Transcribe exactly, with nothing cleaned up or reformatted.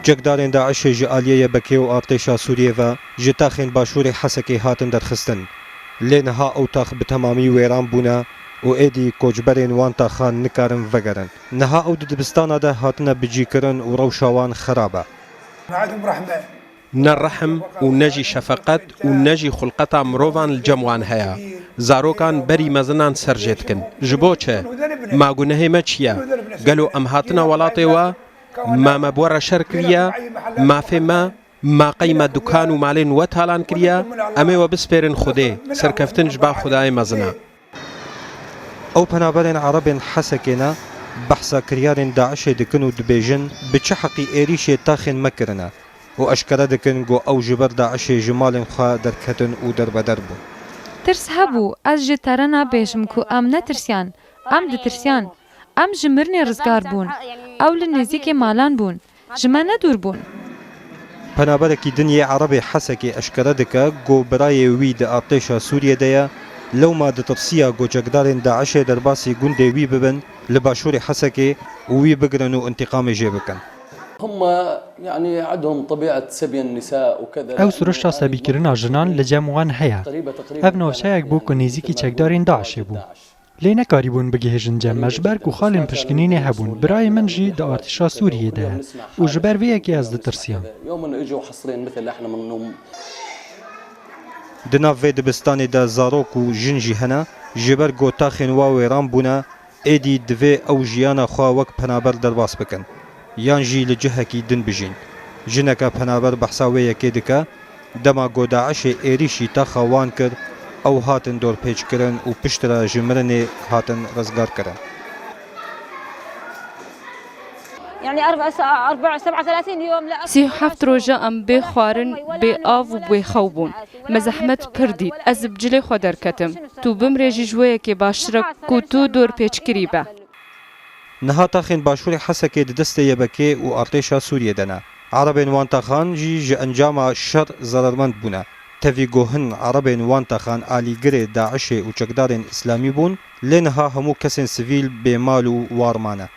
Çekdarên DAIŞê ji aliyê YBKê û artêşa Sûriyê ve ji taxên başûrê Hesekê hatin derxistin. Lê niha ew tax bi temamî wêran bûne û êdî koçberên wan taxan nikarin vegerin. Niha ew di dibistana de hatine bicîkirin û rewşa wan xerab e. Ne rehm û ne jî şefeqet û ne jî xulqeta mirovan li cem wan heye. Zarokan berî mezinan ser jê dikin. Ji bo çi? Ma gunehê me çi ye? Gelo em hatine welatê we? Ma me bi we re şer kiriye? Mafê me? Ma qey me dukan û malên we talan kiriye? Em ê we bispêrin Xwedê. Serkeftin ji ba Xwedayê mezin e. Ew penaberên Erebên Hesekê ne, behsa kiryarên DAIŞê dikin û dibêjin, bi çi heqî êrîşê taxên me kirine û eşkere dikin ku ew ji ber DAIŞê ji malên xwe derketin û derbeder bûn. Tirs hebû, ez ji terena bêjim ku em netirsiyan, em ditirsiyan. Em ji mirinê rizgar bûn. Ew li nêzîkê malan bûn. Ji me nedûr bûn. Penaberekî din yê Erebê Hesekê eşkere dike ku birayê wî di artêşa Sûriyê de ye, lewma ditirsiya ku çekdarên DAIŞê derbasî gundê wî bibin li başûrê Hesekê û wî bigirin û întîqamê jê bikin. هم يعني عندهم طبيعة سبي النساء وكذا. Ew siruşta sebîkirina jinan li cem wan heye. Ev navçeyek bû ku nêzîkî çekdarên DAIŞê bû. Lê nekarîbûn bigihêjin cem me, ji ber ku xalên pişkinînê hebûn. Birayê min jî di artêşa Sûriyê de ye û ji ber vê yekê ez ditirsiyam. Di nav vê dibistanê de zarok û jin jî hene, ji ber ku taxên wa wêran bûne, êdî divê ew jiyana xwe wek penaber derbas bikin, yan jî li cihekî din bijîn. Jineke penaber behsa wê yekê dike, dema ku DAIŞê êrîşî taxa wan kir, ew hatin dorpêçkirin û piştre ji mirinê hatin rizgarkirin. يعني أربع ساعة، أربع، سبعة وثلاثين يوم لا أكل. Sî û heft roja em bê xwarin, bê av û bê xew bûn. Me zehmet pir dît. Ez bi cilê xwe derketim. Tu bimrê jî ji wê yekê baştir e ku tu dorpêçkirî be. Niha taxên başûrê Hesekê di destê YBKê û artêşa Sûriyê de ne. Erebên wan taxan jî ji encama şer zerermend bûne. Tevî ku hin Erebên wan taxan alîgirê DAIŞê û çekdarên îslamî bûn, lê niha hemû kesên sivîl bêmal û war mane.